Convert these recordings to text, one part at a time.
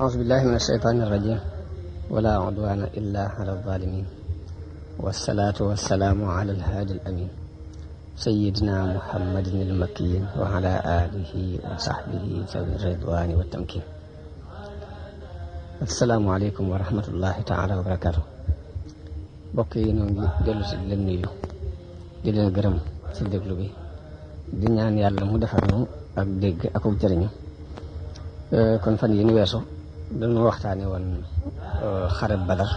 أعوذ بالله من الشيطان الرجيم ولا عدوان إلا على الظالمين والصلاة والسلام على الهادي الأمين سيدنا محمد المكين وعلى آله وصحبه ذوي الرضوان والتمكين. السلام عليكم ورحمة الله تعالى وبركاته. mbokk yi ñoo ngi dellu si leen nuyu di leen gërëm ci déglu bi di ñaan yàlla mu defal ñu ak dégg ak jëriñu. kon fan yi ñu weesu dañu waxtaane woon xare Badar,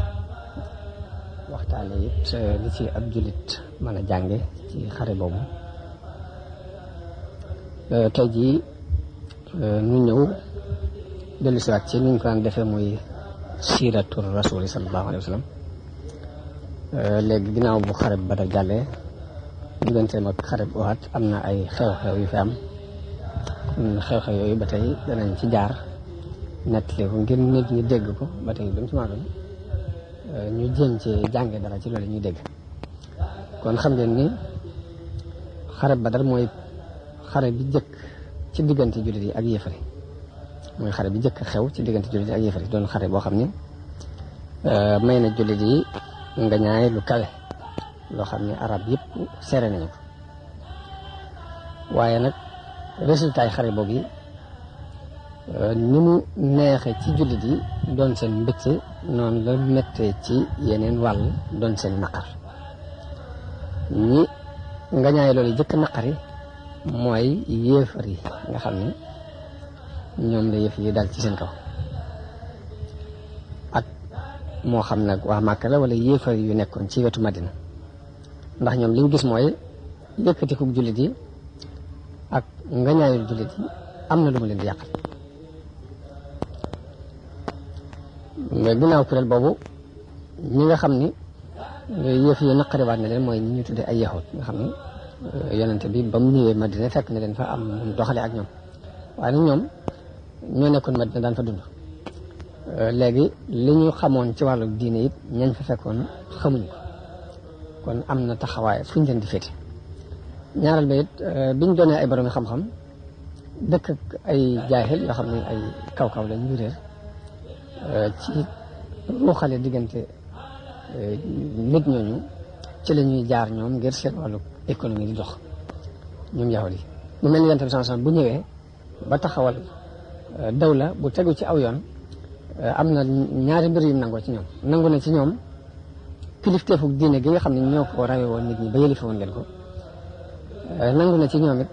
waxtaane it li ci ab jullit mën a jànge ci xare boobu. tey jii ñu ñëw dellu si waat ci ni ñu ko daan defee muy siiratu rasuli sallallahu alayhi wa sallam. léegi ginnaaw bu xare Badar jàllee digganteem ak xare Uhud am na ay xew-xew yu fi am. xew-xew yooyu ba tey danañ ci jaar nettali ko ngir nit ñi dégg ko ba tey lu mu ci maa doon ñu jéem ci jànge dara ci loolu ñuy dégg. kon xam ngeen ni xare Badar mooy xare bi jëkk ci diggante jullit yi ak yéefar yi, mooy xare bi jëkk xew ci diggante jullit yi ak yéefar yi, doon xare boo xam ni may na jullit yi nga ñaay lu kawe loo xam ne arab yëpp seere nañu ko. waaye nag résultat yi xare boobu yi ni mu neexe ci jullit yi doon seen mbégte, noonu la méttee ci yeneen wàll doon seen naqar. ñi nga ñaay loolu jëkk naqari mooy yéefar yi nga xam ne ñoom la yëf yi dal ci seen kaw, ak moo xam nag waa Màkka la wala yéefar yu nekkoon ci wetu Madina, ndax ñoom li ñu gis mooy yëkkati ko jullit yi ak nga ñaayul jullit yi am na lu mu leen di yàqal. mais ginnaaw kuréel boobu ñi nga xam ni yëf yi naqariwaat na leen mooy ñi ñu tuddee ay yahud nga xam ni yonente bi ba mu ñëwee Madina fekk na leen fa am mu doxale ak ñoom, waaye nag ñoom ñoo nekkoon Madina daan fa dund. léegi li ñu xamoon ci wàllu diine it ñañ fa fekkoon xamuñ ko, kon am na taxawaay fuñ leen di féete. ñaaral ba it biñ doonee ay borom xam-xam dëkk ak ay jaahil yoo xam ne ay kaw-kaw lañ ñu réer ci ruuxale diggante nit ñooñu ci la ñuy jaar ñoom ngir seen wàllu économie di dox ñoom yahud yi. mu mel ni Yonent bi sallallahu alayhi wasallam bu ñëwee ba taxawal dawla bu tegu ci aw yoon, am na ñaari mbir yu nangoo ci ñoom. nangu na ci ñoom kilifteefu diine gi nga xam ne ñoo ko rawe woon nit ñi ba yëlife woon leen ko. nangu na ci ñoom it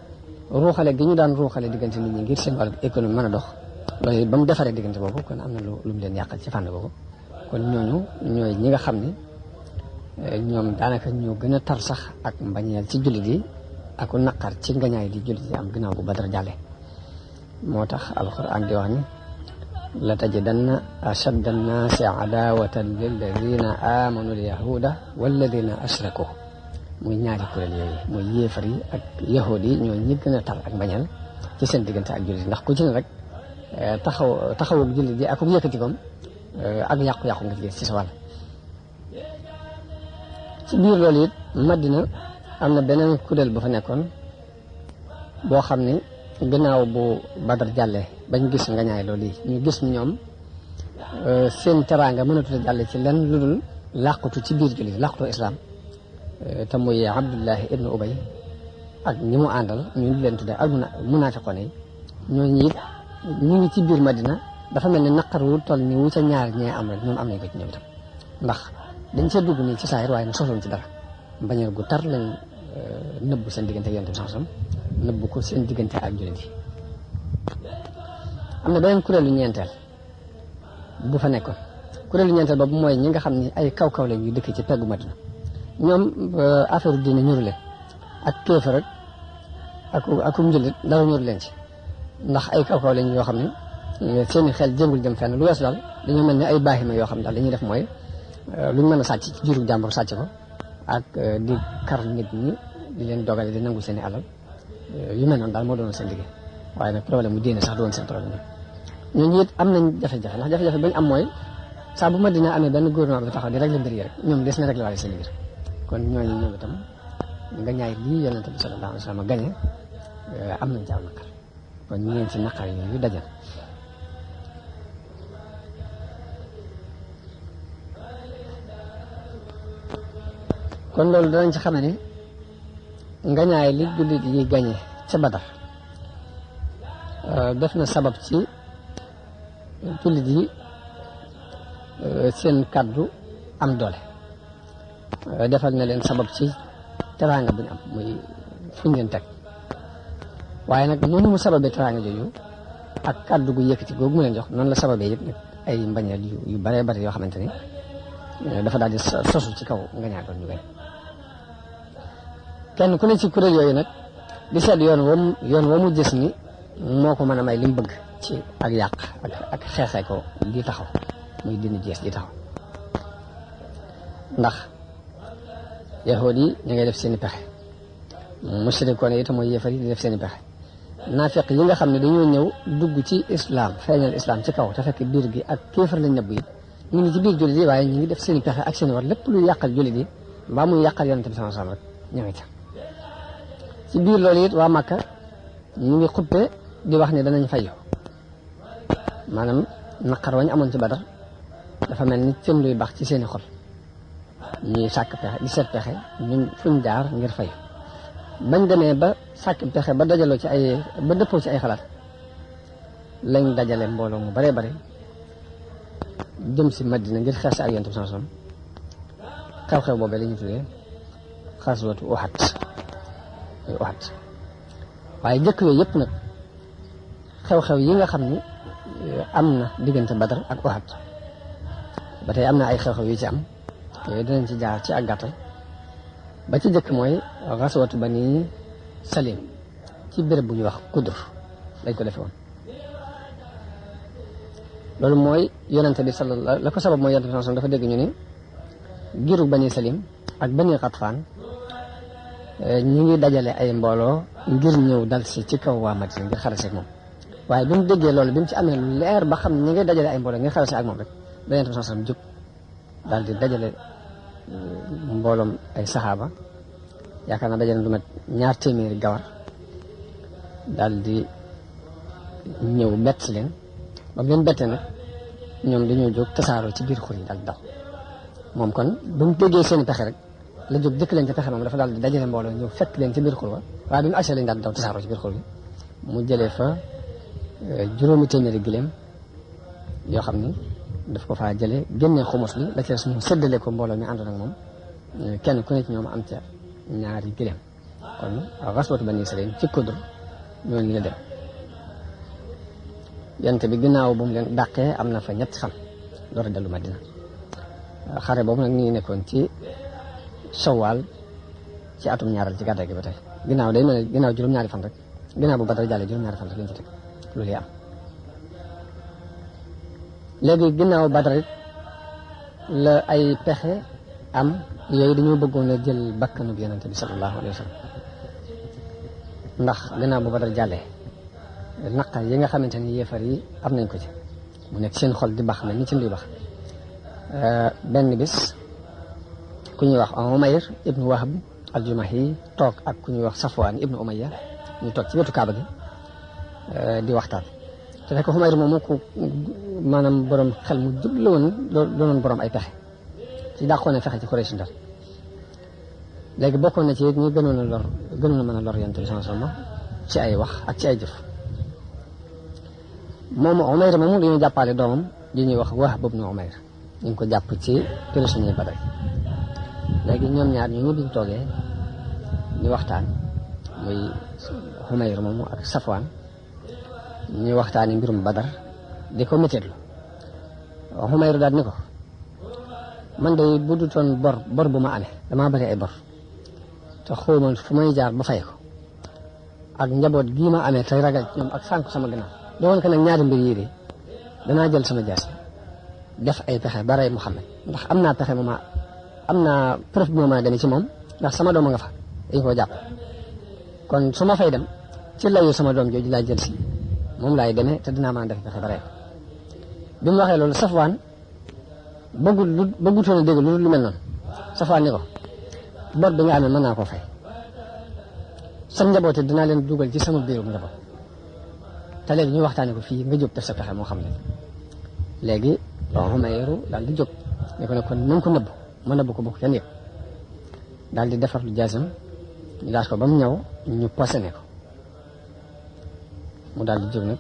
ruuxale gi ñu daan ruuxale diggante nit ñi ngir seen wàllu économie mën a dox, loolu ba mu defaree diggante boobu kon am na lu mu leen yàqal ci fànn boobu. kon ñooñu ñooy ñi nga xam ni ñoom daanaka ñoo gën a tar sax ak mbañeel ci jullit yi ak naqar ci ngañaay di jullit yi am ginnaaw bu Badar jàlle. moo tax alquran di wax ni la tajidanna ashadda annaasi adaawatan lilladina amanu alyahuda walladina ashraku. muy ñaari kuréel yooyu muy yéefar yi ak yahud yi ñoo ñi gën a tar ak mbañal ci seen diggante ak jullit, ndax ku ci ne rek taxawu jullit yi ak yëkkati koom ak yàqu-yàqu nga ci sa wàll. ci biir loolu it Madina am na beneen kuréel bu fa nekkoon boo xam ne gannaaw bu Badar jàllee bañ gis nga ñaay loolu yi ñu gis ñoom seen teraanga mënatu a jàlle ci lenn lu dul làqutu ci biir jullit làqutu islam. te muy Abdullahi ibnu Ubay ak ñi mu àndal ñu leen tuddee ak munaafiqoon yi ñooñu it ñu ngi ci biir Madina. dafa mel ni naqar wu toll ni wu ca ñaar ñee am rek ñoom am nañ ko ci ñoom itam, ndax dañ see dugg nii ci saahir waaye nag soxlañ ci dara. mbañeel gu tar lañ nëbbu seen diggante ak Yonent bi sallallahu alayhi wasallam nëbbu ko seen diggante ak jullit yi. am na beneen kuréelu ñeenteel bu fa nekkoon. kuréelu ñeenteel boobu mooy ñi nga xam ni ay kaw-kaw lañ yu dëkk ci peggu Madina. ñoom affaire diine ñuru leen ak kéefar rek akum njullit dara ñuru leen ci, ndax ay kaw-kaw lañ yoo xam ne seeni xel jëngul jëm fenn lu wees daal dañoo mel ni ay baaxima yoo xam daal li ñuy def mooy luñ mën a sàcc ci juru jàmbur sàcc ko ak di kar nit ñi di leen dogale di nangu seeni alal yu mel noonu daal moo doon seen liggéey. waaye nag problème mu diine sax doon seen problème ñooñu it am nañ jafe-jafe, ndax jafe-jafe bañ am mooy saa bu Madina amee benn gouvernement bi taxaw di régler mbir yi rek ñoom des na régler waale seen biir. kon ñooñu ñoom itam nga ñaay lii Yonent bi sallallahu alayhi wasallam gañe am nañ ci aw naqar, kon ñu ngi ci naqar yooyu dajal. kon loolu danañ ci xame ne ngañaay li jullit yi gañe ca Badar def na sabab ci jullit yi seen kàddu am doole defal na leen sabab ci teraanga bu ñu am muy fuñ leen teg waaye nag noonu mu sababee teraanga jooju ak kàddu gu yëkkati googu mu leen jox noonu la sababee yëpp nag ay mbañeel yu bare bare yoo xamante ni dafa daal di sosu ci kaw nga ñaar doon ñu gañ kenn ku ne ci kuréel yooyu nag di seet yoon wa mu gis ni moo ko mën a may li mu bëgg ci ak yàq ak xeexee ko di taxaw muy dindi jees di taxaw ndax yahuud yi ñu ngay def seen i pexe mushrikoon yi itam mooy yéefar yi di def seen i pexe naafiq yi nga xam ne dañoo ñëw dugg ci islam feeñal islam ci kaw te fekk biir gi ak kéefar lañ nëbb yi ñu ngi ci biir jullit yi waaye ñu ngi def seen i pexe ak seen i war lépp luy yàqal jullit yi mbaa muy yàqal yonent bi sallallahu alayhi wasallam rek ñu ngi ca ci biir loolu it waa Makka ñu ngi xuppe di wax ne danañ fayu maanaam naqar wañ amoon ci Badar dafa mel ni seen luy baax ci seen i xol ñuy sàkk pexe di seet pexe ñun fuñ jaar ngir fayu bañ demee ba sàkk pexe ba dajaloo ci ba dëppoo ci ay xalaat lañ dajale mbooloo mu bare bare jëm si Madina ngir xeex si ak Yonent bi sallallahu alayhi wasallam xew-xew boobee la ñu tuddee xaswatu Uhud waaye jëkk yooyu yëpp nag xew-xew yi nga xam ni am na diggante Badar ak Uhud ba tey am na ay xew-xew yu ci am yooyu dinañ ci jaar ci ak gàttal ba ci jëkk mooy xaswatu Bani Salim ci béréb bu ñuy wax Kudur lañ ko defe woon loolu mooy yonente bi sallallahu la ko sabab mooy yonente bi sallallahu dafa dégg ñu ne giru Bani Salim ak Bani Xatfaan ñi ngi dajale ay mbooloo ngir ñëw dal si ci kaw waa Madina ngir xarase ak moom waaye bi mu déggee loolu bi mu ci amee lu leer ba xam ñi ngi dajale ay mbooloo ngir xarase ak moom rek ba yonente bi sallallahu alayhi wasallam jóg daal di dajale mbooloom ay saxaaba yaakaar naa dajale lu mat 200 gawar daal di ñëw bett leen ba mu leen bettee nag ñoom dañoo jóg tasaaroo ci biir xur yi daal di daw moom kon ba mu déggee seen pexe rek la jóg dëkk leen ci pexe moom dafa daal di dajale mbooloo ñëw fekk leen ci biir xur ba waaye bi mu agsee lañ daal di daw tasaaroo ci biir xur yi mu jëlee fa 800 gileem yoo xam ni daf ko faa jëlee génnee xumus li la ci mu séddale ko mbooloo mi àndoon ak moom kenn ku ne ci ñoom am ca 2 gileem kon xaswatu Bani Salim ci Kudur ñooñu la dem yonent bi ginnaaw bu mu leen dàqee am na fa 3 fan door a dellu Madina xare boobu nag ñu ngi nekkoon ci Shawwal ci atum ñaaral ci gàddaay gi ba tey ginnaaw day mel ne ginnaaw juróom-ñaari fan rek ginnaaw bu Badar jàllee juróom-ñaari fan rek lañ ci teg loolu yi am léegi ginnaaw Badar it la ay pexe am yooyu dañoo bëggoon a jël bakkanu bi yonent bi sallallahu alayhi wa sallam ndax ginnaaw bu Badar jàllee naqar yi nga xamante ni yéefar yi am nañ ko ci mu nekk seen xol di bax mel ni ci luy bax benn bis ku ñuy wax Umayr ibnu Wahb al-Jumahi toog ak ku ñuy wax Safwan ibnu Umayya ñu toog ci wetu Kaaba gi di waxtaan te fekk Umayr moomu ku maanaam borom xel mu jub la woon doonoon borom ay pexe ci dàqoon a fexe ci Quraysh ndar léegi bokkoon na ci ñu gënoon a mën a lor Yonent bi sallallahu alayhi wasallam ci ay wax ak ci ay jëf moomu Umayr moomu dañuy jàppale doomam di ñuy wax Wahb ibnu Umayr ñu ngi ko jàpp ci prisonnier Badar léegi ñoom ñaar ñu biñ toogee ñu waxtaan muy Umayr moomu ak Safwan ñu waxtaani mbirum Badar di ko métitlu Umayr daal ni ko man de bu dutoon bor bu ma amee damaa bari ay bor te xawma fu may jaar ba fay ko ak njaboot gii ma amee tey ragal ñoom ak sànq sama gannaaw doon ko nag ñaari mbir yii de danaa jël sama jaasi def ay pexe ba rey Muhammad ndax am naa pexe ma am naa preuve bi ma mën a demee ci moom ndax sama doom a nga fa dañ koo jàpp kon su ma fay dem ci layu sama doom jooju laa jël si moom laay demee te dinaa mën a def pexe ba rey ko bi mu waxee loolu Safwaan bëggutoon a dégg lu mel noonu Safwaan ni ko bor bi nga amee mën naa koo fay sa njaboot dinaa leen dugal ci sama biirum njaboot te léegi ñu waxtaanee ko fii nga jóg def sa pexe moo xam ne léegi Umayr daal di jóg ne ko ne kon na nga ko nëbb ma nëbb ko bokk kenn yëg daal di defar lu jaasam ñu daas ko ba mu ñëw ñu posene ko mu daal di jóg nag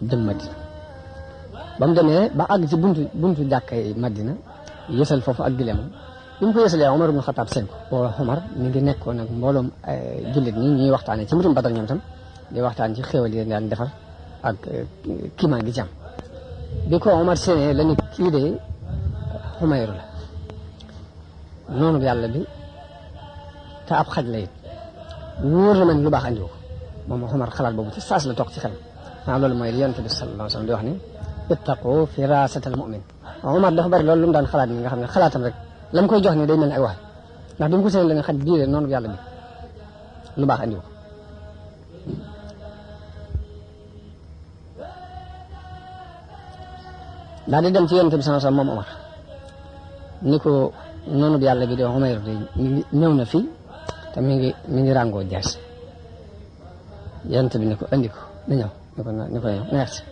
jëm Madina ba mu demee ba àgg ci buntu jàkkay Madina yësal foofu ak gileemam bi mu ko yësalee Omar ibn Khattab seen ko boo Omar mi ngi nekkoon nag mbooloom jullit ñi ñuy waxtaanee ci mbirum Badar ñoom tam di waxtaan ci xéwal yi daan defar ak kiimaan gi ci am bi ko Omar séenee la ni kii de Umayr la noonu yàlla bi te ab xaj la it wóor na ma ni lu baax andiwu ko moom Omar xalaat boobu ci saas la toog ci xelam loolu mooy li Yonent bi sallallahu alayhi wa sallam di wax ni ittaqu firaasatal mu'min Omar dafa bari loolu lu mu daan xalaat ni nga xam ne xalaatam rek la mu koy jox ni day mel ni ay wax ndax bi mu ko séenee la nga xaj bii de noonu yàlla bi lu baax andiwu ko daal di dem ci Yonent bi sallallahu alayhi wa sallam moom Omar ni ko noonu yàlla bi de Umayr de ñëw na fii te mi ngi ràngoo jaas Yonent bi ni ko andi ko na ñëw ni ko ñëw merci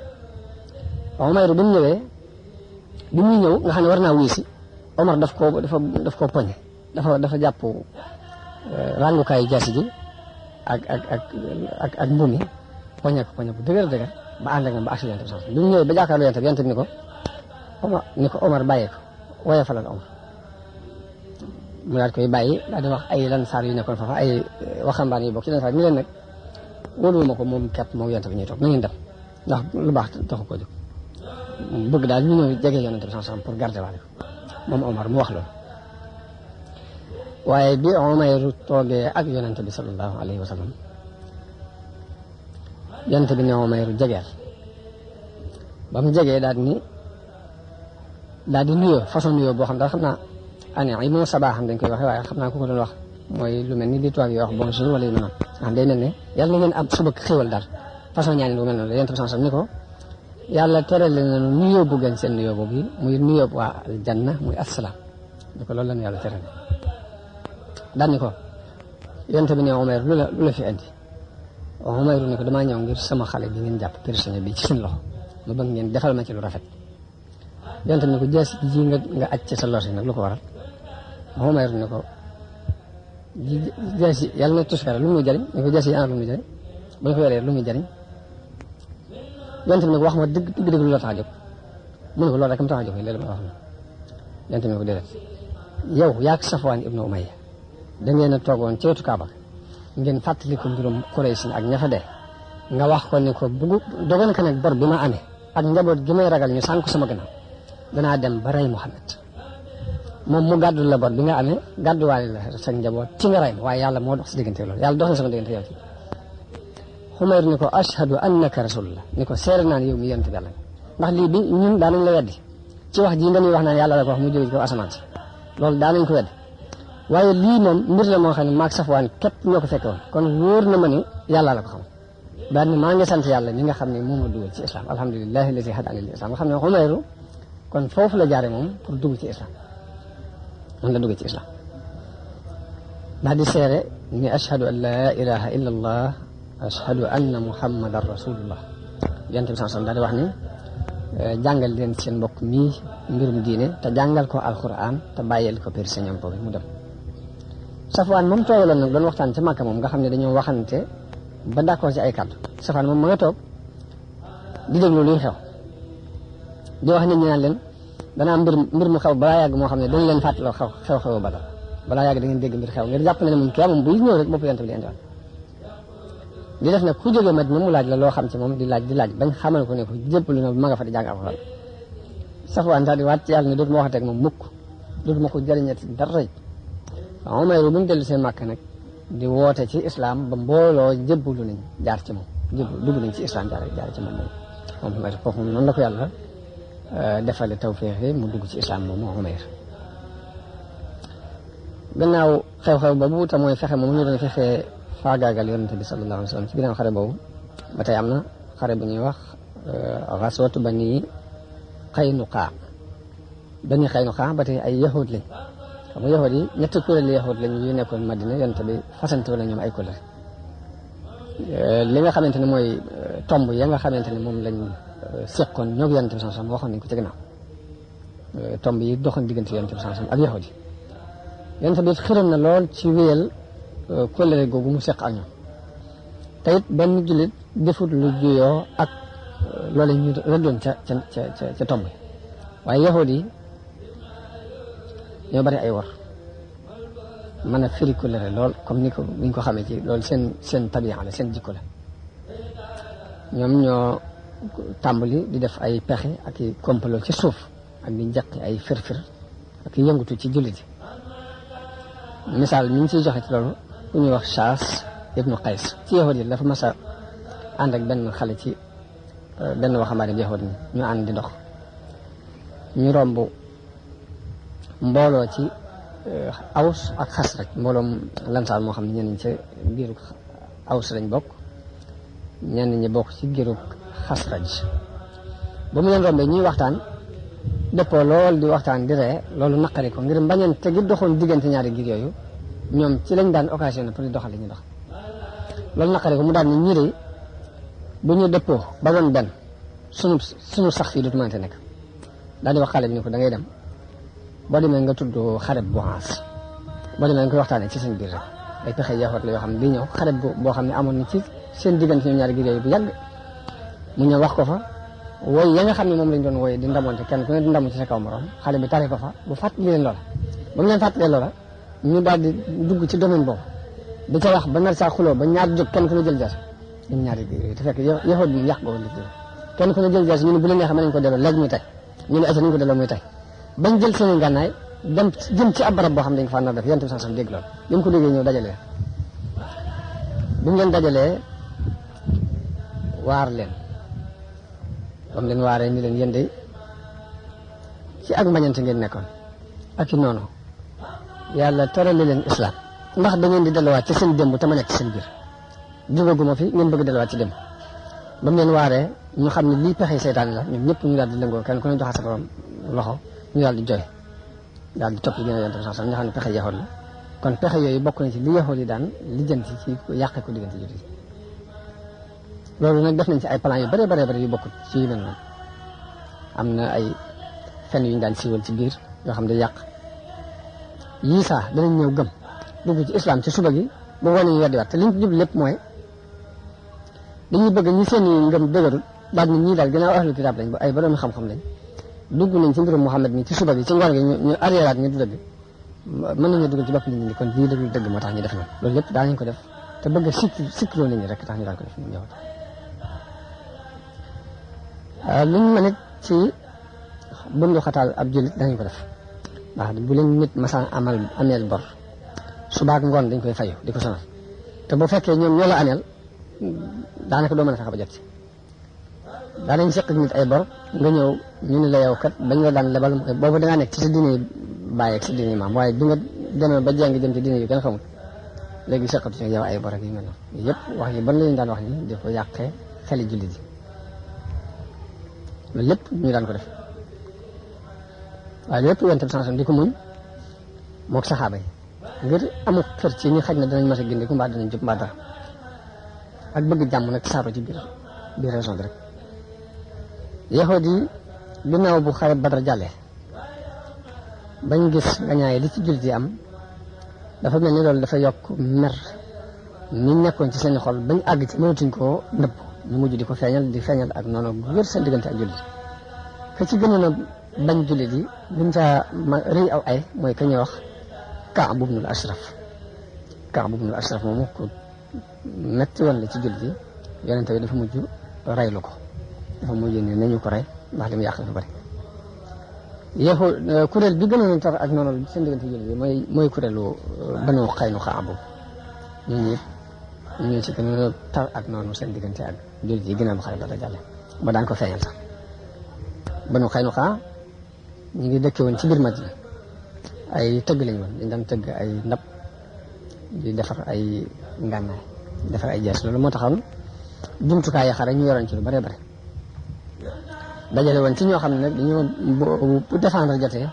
Umayr bi mu ñëwee bi muy ñëw nga xam ne war naa wuyu si Omar daf koo poñe dafa jàpp ràngukaayu jaasi ji ak mbuum yi poñe bu dëgër ba ànd ak moom ba agsi Yonent bi sallallahu alayhi wa sallam bi mu ñëwee ba jàkkaarloo Yonent bi Yonent bi ni ko Omar bàyyee ko woye falal Omar mu daal koy bàyyi daal di wax ay lansaar yu nekkoon foofa ay waxambaane yu bokk ci lansaar ñu leen nag wóoluwuma ko moom képp moom Yonent bi ñuy toog na ngeen dem ndax lu baax taxu ko jóg bëgg daal ñu ñëw jege Yonent bi sallallahu alayhi wasallam pour garder waale ko moom Omar mu wax loolu waaye bi Umayr toogee ak Yonent bi sallallahu alayhi wa sallam Yonent bi ne Umayr jegeel ba mu jegee daal di nuyoo façon nuyoo boo xam daal xam naa année yi moom sabaa xam dañ koy waxee waaye xam naa ku ko doon wax mooy lu mel ni li tubaab yi wax bonjour wala yu mel noonu xam day mel ne yàlla na ngeen am suba xéwal daal façon ñaan lu mel noonu Yonent bi sallallahu alayhi wasallam ni ko yàlla terale na nuyoo bu gën seen nuyoo boobu muy nuyoo waa aljanna muy assalaam ni ko loolu la ñu yàlla terale daan ni ko Yonent bi ne Umayr lu la fi indi Umayr ni ko damaa ñëw ngir sama xale bi ngeen jàpp prisonnier bi ci seen loxo ma bëgg ngeen defal ma ci lu rafet Yonent bi ne ko jaasi ji nga aj ci sa loos yi nag lu ko waral Umayr ne ko jaasi yàlla na tuskare lu muy jëriñ ne ko jaasi yi ana lu muy jëriñ bu ñu ko yoree lu muy jëriñ Yonent bi ne ko wax ma dëgg lu la tax a jóg mu ne ko loolu rek mu tax a jóg léegi ma wax na Yonent bi ne ko déedéet yow yaa ak Safwaan ibnu Umayya da ngeen a toogoon ci wetu Kaaba ngeen fàttali ko mbirum Quraysh ak ña fa dee nga wax ko ne ko dogal ko nag bor bi ma amee ak njaboot gi may ragal ñu sànk sama gannaaw danaa dem ba rey Muhammad moom mu gàddu la bor bi nga amee gàdduwaale la sa njaboot ci nga rey ma waaye yàlla moo dox si diggante loolu yàlla dox na sama diggante yow ci Umayr ni ko ashhadu annaka rasulullah ni ko seere naa ne yow mi Yonent bi yàlla ndax lii bi ñun daanañ la weddi ci wax ji nga ñuy wax naan yàlla la ko wax mu jóge ci kaw asamaan si loolu daanañ ko weddi waaye lii moom mbir la moo xam ne maag Safwaan képp ñoo ko fekke woon kon wóor na ma ni yàlla la ko xam daal ni maa ngi sant yàlla mi nga xam ne moom la dugal ci islam alhamdulillahi alladi hadani lil islam nga xam ne Umayr kon foofu la jaare moom pour dugg ci islam moom la dugg ci islam daal di seere ni ashhadu an la ilaha illa allah ashhadu anna muhammadan rasulullah Yonent bi sallallahu alayhi wasallam daal di wax ni jàngal leen seen mbokk mii mbirum diine te jàngal ko alquran te bàyyil ko pér ñoom boobu mu dem Safwaan moom toogaloon nag doon waxtaan ci Makka moom nga xam ne dañoo waxante ba d'accord ci ay kàddu Safwaan moom ma nga toog di déglu luy xew di wax nit ñi naan leen danaa mbir mu xew balaa yàgg moo xam ne dañu leen fàttaloo xew Badar balaa yàgg da ngeen dégg mbir xew ngir jàpp ne moom kii moom buy ñëw rek bopp Yonent bi di indiwaat di def nag ku jógee Madina mu laaj la loo xam ci moom di laaj bañ xamal ko ne ko jébbalu na ma nga fa di jàng alxuraan Safwaan daal di waat ci yàlla ne dootuma waxateeg moom mukk dootuma ko jëriñati dara Umayr bu ñu dellu seen Makka nag di woote ci islam ba mbooloo jébbalu nañ jaar ci moom dugg nañ ci islam jaar ci moom Umayr foofu noonu la ko yàlla defale tawfeex mu dugg ci islam moom Umayr gannaaw xew-xew boobu te mooy fexe moom ñu doon fexe faagaagal Yonent bi sallallahu alayhi wa sallam ci ginnaaw xare boobu ba tey am na xare bu ñuy wax xaswatu Bani Qaynuqaa ba tey ay yahud lañ xam nga yahud yi ñetti kuréeli yahud lañ yu nekkoon Madina Yonent bi fasante wala ñoom ay kuréel li nga xamante ne mooy tomb ya nga xamante ne moom lañ seqoon ñoo Yonent bi sallallahu alayhi wa sallam waxoon nañ ko ci ginnaaw tomb yi doxoon diggante Yonent bi sallallahu alayhi wa sallam ak yahud yi yonent bi xiroon na lool ci wéyal kóllëre googu mu seq ak ñoom te it benn jullit defut lu juyoo ak loolu ñu rëddoon ca tomb waaye yahud yi ñoo bari ay war mën a firi kóllëre lool comme ni ñu ko xamee ci loolu seen tabiya la seen jikko la ñoom ñoo tàmbali di def ay pexe ak i complot ci suuf ak di njaqi ay firfir ak yëngutu ci jullit yi misaal mi ngi ciy joxe ci loolu ku ñuy wax Shaas ibnu Qays ci yahud yi dafa mas a ànd ak benn xale ci benn waxambaane bi yahud ni ñu ànd di dox ñu romb mbooloo ci Aws ak Xasraj mbooloom lansaar moo xam ne ñenn ñi ci giiru Aws lañ bokk ñenn ñi bokk ci giiru Xasraj ba mu leen rombee ñuy waxtaan dëppoo lool di waxtaan di ree loolu naqari ko ngir mbañante gi doxoon diggante ñaari giir yooyu ñoom ci lañ daan occasion pour di doxal li ñuy dox loolu naqari ko mu daal ni ñii de bu ñu dëppoo ba doon benn sunu sax fii dootu mënante nekk daal di wax xale bi ni ko da ngay dem boo demee nga tudd xareb bu xaas boo demee nga koy waxtaanee ci seen biir rek ay pexe yaxoot la yoo xam ne di ñëw xareb boo xam ne amoon na ci seen diggante ñoom ñaari giir yooyu bu yàgg mu ñëw wax ko fa wooy ya nga xam ne moom lañ doon wooye di ndamonte kenn ku ne di ndamu ci sa kaw morom xale bi tari ko fa bu fàttali leen loola ba mu leen fàttalee loola ñu daal di dugg ci domaine boobu di ca wax ba nar saa xuloo ba ñaar jóg kenn ku ne jël jaas ñoom ñaari giir yooyu te fekk yaxoot bi mu yàq boobu la kenn ku ne jël jaas ñu ne bu leen neexee mën nañ ko delloo léegi muy tey ñu ne asa nañ ko delloo muy tey bañ jël seen ngànnaay dem jëm ci ab barab boo xam ne dañ ko fa nar def yonent bi sallallahu alayhi wasallam dégg loolu bi mu ko déggee ñëw dajalee bi mu leen dajalee waar leen ba mu leen waaree ni leen yéen de ci ak mbañante ngeen nekkoon ak ci noonu yàlla tërale leen islam ndax da ngeen di delluwaat ci seen démb te ma nekk ci seen biir jógaguma fi ngeen bëgg delluwaat ci démb ba mu leen waaree ñu xam ne lii pexe seytaane la ñoom ñëpp ñu daal di lëngoo kenn ku ne joxe sa borom loxo ñu daal di jooy daal di topp yi gën a yonent bi sax nga xam ne pexe yaxoot la kon pexe yooyu bokk na ci li yaxoot yi daan lijjanti ci yàqe ko diggante jullit yi loolu nag def nañ ci ay plan yu bare bare bare yu bokkut ci yu mel noonu am na ay fen yu ñu daan siiwal ci biir yoo xam ne yàq yii saa danañ ñëw gëm dugg ci islam ci suba gi ba wane ñu weddiwaat te liñ ci jublu lépp mooy dañuy bëgg ñi seen i ngëm dëgërul baat nit ñii daal ginnaaw ahlu kitaab lañ ba ay borom xam-xam lañ dugg nañ ci mbirum Muhammad mi ci suba gi ci ngoon gi ñu arriéraat ñu du dëgg mën nañu dugal ci bopp nit ñi kon lii dëgg dëgg moo tax ñu def loolu loolu lépp daanañ ko def te bëgg a sikkiloo nit ñi rek tax ñu daan ko def ñëw luñ mën it ci bundu xataal ab jullit danañ ko def ndax bu leen nit masaan ameel bor subaak ngoon dañ koy fayu di ko sonal te bu fekkee ñoom ñoo la ameel daanaka doo mën a fexe ba jot ci daanañ seq nit ay bor nga ñëw ñu ne la yow kat bañ la daan lebal boobu dangaa nekk ci sa diine bàyyi ak sa diine maam waaye bi nga demee ba jàng jëm ci diine yu gën a xamul léegi seqatu ci yow ay bor ak yu mel noonu yëpp wax yi ban lañu daan wax ni di ko yàqee xeli jullit yi loolu lépp ñu daan ko def waaye lépp yonent bi sallallahu alayhi wasallam di ko muñ mook saxaaba yi ngir amul xër ci ñi xaj na danañ mas a gindi ku mbaa danañ jub mbaa dara ak bëgg jàmm nag saaro ci biir raison bi rek yahuud yi ginnaaw bu xare Badar jàllee bañ gis gañaay li ci jullit yi am dafa mel ni loolu dafa yokk mer ni nekkoon ci seen xol bañ àgg ci mënatuñ koo nëbb ñu mujj di ko feeñal ak noonu wér seen diggante ak jullit ka ci gënoon a bañ jullit yi buñ caa rëy aw ay mooy ka ñuy wax Kaab ibnul Ashraf moomu ko metti woon la ci jullit yi yonent bi dafa mujj reylu ko dafa mujj ne nañu ko rey ndax li mu yàq dafa bëri kuréel bi gënoon a tar ak noonu seen diggante jullit yi mooy kuréelu Banu Qaynuqaa boobu ñun ñu ci gënoon a tar ak noonu seen diggante ak jullit yi ginnaaw bu xare Badar jàlle ba daan ko feeñal sax Banu Qaynuqaa ñu ngi dëkke woon ci biir Madina ay tëgg lañ woon dañ daan tëgg ay ndab di defar ay ngànnaay defar ay jees loolu moo taxoon jumtukaay yi xare ñu yoroon ci lu bare bare dajale woon ci ñoo xam ne nag dañoo bu défendre jotee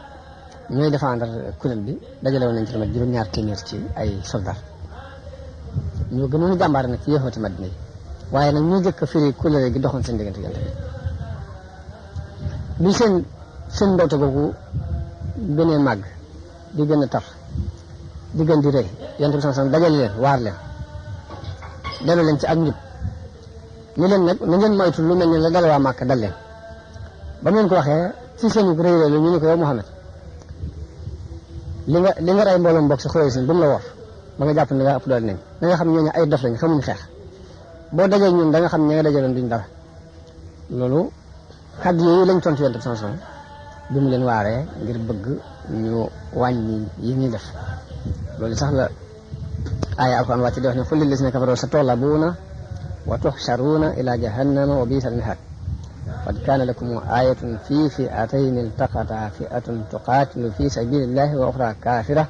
ñooy défendre kuréel bi dajale woon nañ ci lu mat juróom-ñaar téeméer ci ay soldats ñoo gënoon a jàmbaar nag ci yéexooti Madina yi waaye nag ñoo jëkk a firi kuréel gi doxoon seen diggante yonent bi bi seen mboote googu gënee màgg di gën a tar di gën di rëy yonent bi sallallahu alayhi wasallam dajale leen waar leen delloo leen ci ak njub ni leen nag na ngeen moytu lu mel ni la dal waa Màkka dal leen ba mu leen ko waxee ci seen rëy rëy ñu ne ko yow Muhammad li nga rey mbooloom bokk si xurey sin bu mu la wor ba nga jàpp ne nga ëpp doole nañ da nga xam ñooñu ay dof lañ xamuñ xeex boo dajee ñun da nga xam ña nga dajaloon duñ dara loolu kàddu yooyu lañ tontu yonent bi sallallahu alayhi wasallam bi mu leen waaree ngir bëgg ñu wàññi yi ñuy def loolu sax la aaya alquran wàcc di wax ne qul lillazina kafaru satughlabuuna wa tuhsharuuna ila jahannama wa bi'sal mihaad qad kaana lakum aayatun fi fi'atayni iltaqataa fi'atun tuqaatilu fi sabilillahi wa uxraa kaafira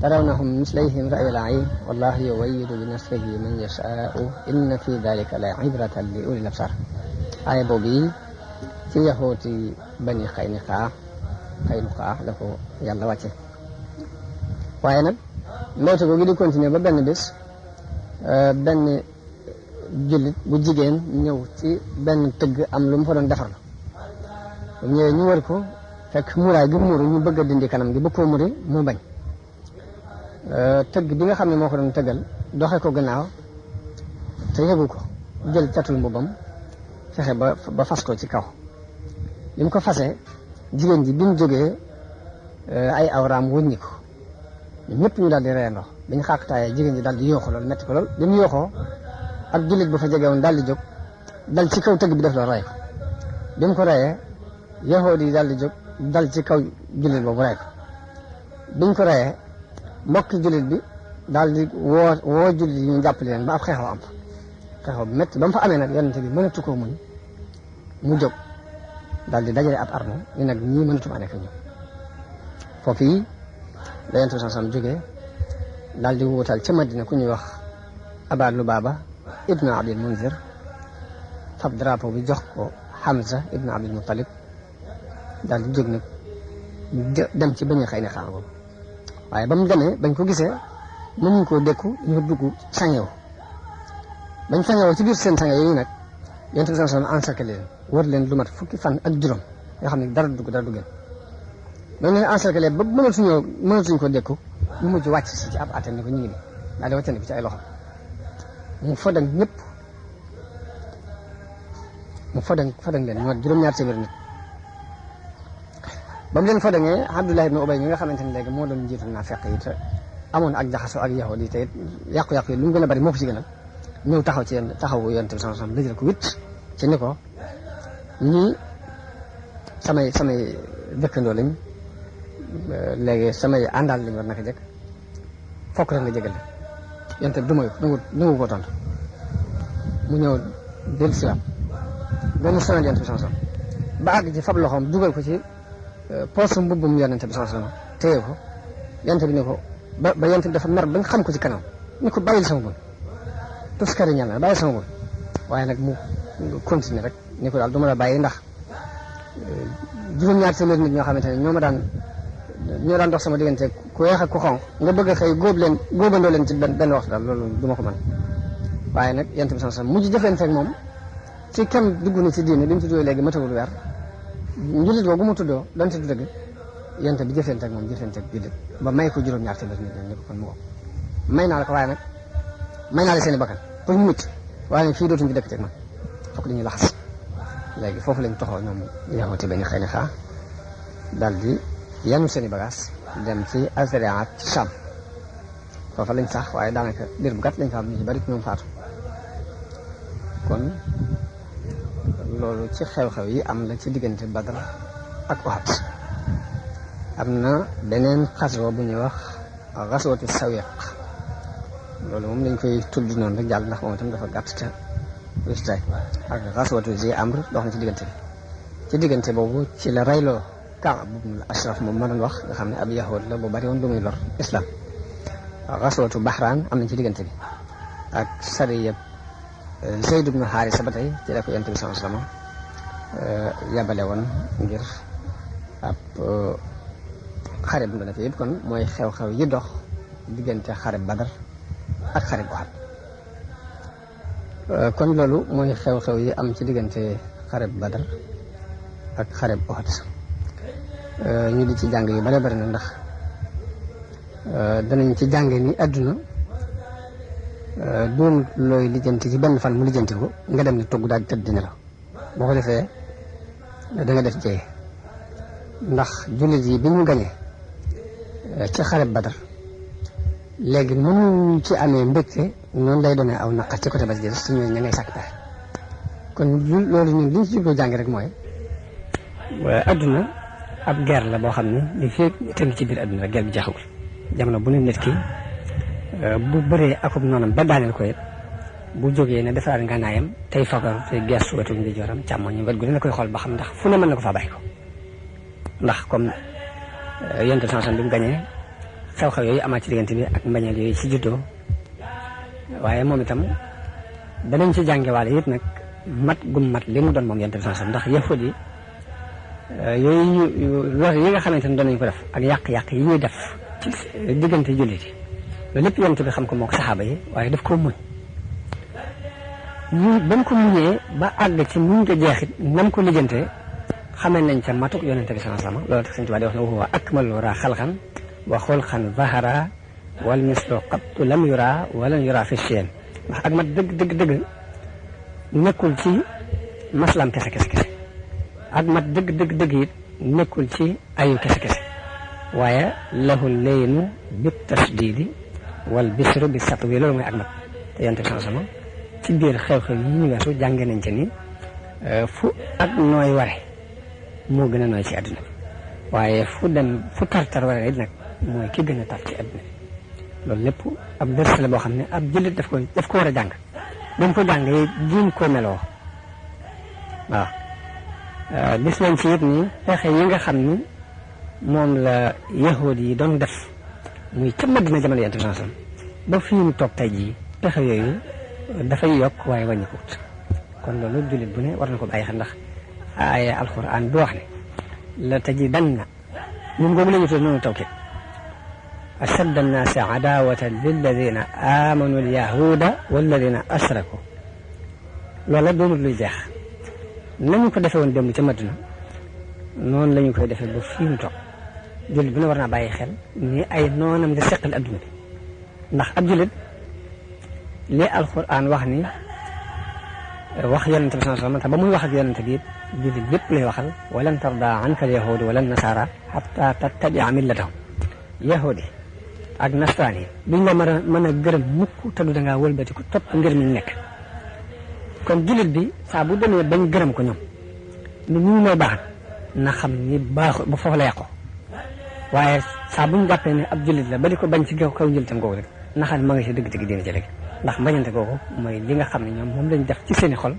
tarawnahum mislayhim ra'yal 'ayn wallahu yu'ayyidu bi nasrihi man yashaa'u inna fi dhalika la 'ibratan li ulil absar aaya boobu yi ci yaxooti Bani Qaynuqaa la ko yàlla wàcce waaye nag mboote googu di continuer ba benn bés benn jullit bu jigéen ñëw ci benn tëgg am lu mu fa doon defar la bu ñëwee ñu wër ko fekk muraay gi muuru ñu bëgg a dindi kanam gi bëgg koo muri mu bañ tëgg bi nga xam ne moo ko doon tëggal doxe ko gannaaw te yëgu ko jël catul mbubam fexe ba fas ko ci kaw li mu ko fasee jigéen ji bi mu jógee ay awraam wëññi ko ñun ñëpp ñu daal di reendoo dañu xàqtaayee jigéen ji daal di yooxu loolu metti ko lool bi mu yooxoo ak jullit bu fa jege woon daal di jóg dal ci kaw tëgg bi def loolu rey ko bi mu ko reyee yahood yi daal di jóg dal ci kaw jullit boobu rey ko biñ ko reyee mbokki jullit bi daal di woo jullit yi ñu jàppale leen ba ab xeexoo am xeexoo bu métti ba mu fa amee nag yonente bi mënatu koo muñ mu jóg daal di dajale ab arme ni nag ñii mënatuma nekk ñu foofu yi la yonente bi sallallahu alayhi wasallam jógee daal di wuutal ca Madina ku ñuy wax Aba Lubaaba ibnu Abdil Munzir fab drapeau bi jox ko Hamza ibnu Abdil Muttalib daal di jóg nag dem ci Bani Qaynuqaa boobu waaye ba mu demee bañ ko gisee mënuñ koo dékku ñu dugg sangewu bañ sangewu ci biir seen sange yooyu nag yonent bi sallallahu alayhi wasallam encerclé leen wër leen lu mat fukki fan ak juróom yoo xam ne dara dugg dara duggeen bañ leen encerclé ba mënatuñ ko dékku ñu mujj wàcc si ci ab atem ni ko ñu ngi nii daal di wàccandi ko ci ay loxo mu fodang ñëpp mu fodang leen ñu mat juróom-ñaar téeméer nit ba mu leen fodangee Abdullah ibn Ubay mi nga xamante ne léegi moo doon njiitu naafeq yi te amoon ak jaxasoo ak yahud yi te yàqu-yàqu yi lu mu gën a bari moo fi ci gënal ñëw taxawu yonent bi sallallahu alayhi wasallam dëjël ko wit ci ni ko ñii samay dëkkandoo lañ léegi samay àndaal lañ war naka jëkk fokk rek nga jégal la yonent bi du may nangu ko tontu mu ñëw dellu si waat doon sonal yonent bi sallallahu alayhi wasallam ba àgg ci fab loxoom dugal ko ci poosum mbubbum yonent bi sallallahu alayhi wasallam téye ko yonent bi ne ko ba yonent bi dafa mer ba nga xam ko ci kanam ni ko bàyyil sama bun tuskari ñal na bàyyil sama bun waaye nag mu continuer rek ni ko daal du ma la bàyyi ndax juróom-ñaar téeméer nit ñoo xamante ne ñoo daan dox sama diggante ku weex ak ku xonq nga bëgg a xëy góobandoo leen ci benn waxtu daal loolu du ma ko mën waaye nag yonent bi sallallahu alayhi wasallam mujj jëflante ak moom ci kam dugg na ci diine bi mu tuddoo léegi matagul weer njullit boobu mu tuddoo donte du dëgg yonent bi jëflante ak moom jëflante ak jullit ba may ko juróom-ñaar téeméer nit ñi ko kon mu ko may naa la ko waaye nag may naa la seen i bakkan pour ñu mucc waaye nag fii dootuñu fi dëkk teg man fokk dañuy laxas léegi foofu lañ toxoo ñoom yaxooti Bani Qaynuqaa daal di yanu seen i bagages dem ci Azariat ci Sham foofa lañ sax waaye daanaka diir bu gàtt lañ fa am ñu ci bari ñoom faatu kon loolu ci xew-xew yi am la ci diggante Badr ak Uhud am na beneen xaswa bu ñuy wax xaswatu Sawiq loolu moom lañ koy tudd noonu rek jàll ndax moom itam dafa gàtt te wéstay ak xaswatu Zi Amr dox na ci diggante boobu ci la rayloo Kaab ibn Ashraf moom ma doon wax nga xam ne ab yahood la bu bari woon lu muy lor islam xaswatu Bahran am nañ ci diggante bi ak sariya Zayd ibn Haarisa ba tey ci la ko Yonent bi sallallahu alayhi wasallam yabale woon ngir ab xare bu na fi yëpp kon mooy xew-xew yi dox diggante xare Badar ak xare Uhud kon loolu mooy xew-xew yi am ci diggante xare Badar ak xare Uhud ñu di ci jàng yu bare bari na ndax danañ ci jànge ni àdduna doon looy lijjanti ci benn fan mu lijjanti ko nga dem ne togg daal di tëdd dina la boo ko defee da nga def jëye ndax jullit yi bi ñu gañee ci xare Badar léegi mënu ci amee mbégte noonu lay doonee aw naqar ci côté bas jël su ñëwee ña ngay sàkk pexe kon loolu ñun li ñu ci jubloo jàng rek mooy adduna ab guerre la boo xam ne li fii tënk ci biir adduna rek guerre bi jeexagul jamono bu ne nit ki bu bëree akub noonam ba daaneel ko it bu jógee ne defaraat ngànnaayam tey fagaru tey gestu wetu ndi jooram càmmoñ wet gu ne la koy xool ba xam ndax fu ne mën na ko faa bàyyi ko ndax comme yonent sanson bi mu gañee xew-xew yooyu amaat ci diggante bi ak mbañeel yooyu ci juddoo waaye moom itam danañ ci jàngewaale it nag mat gum mat li mu doon moom yonent sanson ndax yahud yi yooyu loolu yi nga xamante ne doon nañu ko def ak yàq-yàq yi ñuy def ci diggante jullit yi loolu lépp yonent bi xam ko moo ko saxaaba yi waaye daf koo muñ ba mu ko muñee ba àgg ci muñ ko jeexit nam ko lijjantee xamee nañ ca matuk yonent bi sallallahu alayhi wasallam loolu tax Sëñ Tuubaa di wax ne huwa akmalu wara xalqan wa xulqan zahara wal mislu qattu lam yura walan yura fi shay'in ndax ak mat dëgg nekkul ci maslam kese ak mat dëgg it nekkul ci ayu kese waaye lahu leynu bi tasdidi wal bisru bi satwi loolu mooy ak mat te yonent bi sallallahu alayhi wasallam ci biir xew-xew yi ñu weesu jànge nañ ci ni fu ak nooy ware moo gën a nooy ci àdduna bi waaye fu tar ware it nag mooy ki gën a tar ci àdduna bi loolu lépp ab dërs la boo xam ne ab jullit daf ko war a jàng ba mu ko jàngee jiim koo meloo waaw gis nañ ci it ni pexe yi nga xam ni moom la yahud yi doon def muy ca Madina jamono yonent bi sallallahu alayhi wasallam ba fii mu toog tey jii pexe yooyu dafay yokk waaye wàññi ko wut kon loolu jullit bu ne war na ko bàyyi xel ndax aaya alquran bi wax ne la tajidanna ñun googu la ñu tudd noonu tawkid ashadda annaasi adawatan lilladina amanu alyahuda walladina ashraku loola doonul luy jeex nañu ko defee woon démb ca Madina noonu la ñu koy defee ba fii mu toog jullit bu ne war naa bàyyi xel ni ay noonam di seqal adduna bi ndax ab jullit li alquran wax ni wax yonent bi sallallahu alayhi wasallam te ba muy wax ak yonent bi jullit lépp lay waxal walan tarda anka al yahudu wala nasara hatta tattabia millatahum yahudi ak nasaraan yi duñ la mën a gërëm mukk te du dangaa wëlbati ko topp ngir mi nekk kon jullit bi saa bu demee bañ gërëm ko ñoom ni ñu mooy baax na xam ni baaxu ba foofu la yàqu waaye saa buñ jàppee ne ab jullit la ba di ko bañ ci kaw njëltam googu rek na xam ne ma nga si dëgg-dëgg dina ci rek ndax bañante googu mooy li nga xam ne ñoom moom lañ def ci seeni xol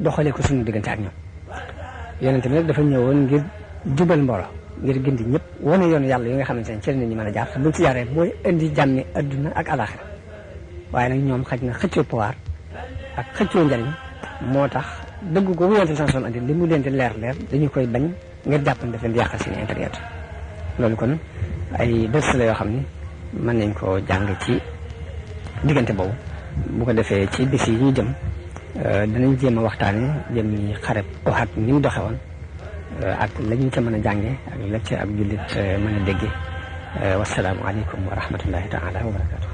doxalee ko suñu diggante ak ñoom yonent bi nag dafa ñëwoon ngir jubal mbooloo ngir gindi ñëpp wane yoonu yàlla yi nga xamante ne ci la ñu mën a jaar te buñ ci jaaree mooy indi jàmmi adduna ak alaxira waaye nag ñoom xaj na xëccoo pouvoir ak xëccoo njariñ moo tax dëgg googu yonent bi sanson andi li mu leen di leer dañu koy bañ ngir jàpp ne daf leen di yàqal seen intérieur loolu kon ay dërs la yoo xam ni mën nañ koo jàng ci diggante boobu bu ko defee ci bis yi ñu jëm danañ jéem a waxtaane jëm ñi xareb Uhud ni mu doxe woon ak la ñu ca mën a jànge ak la ca ab jullit mën a dégge wasalaamu aleykum wa rahmatullahi taala wa barakatu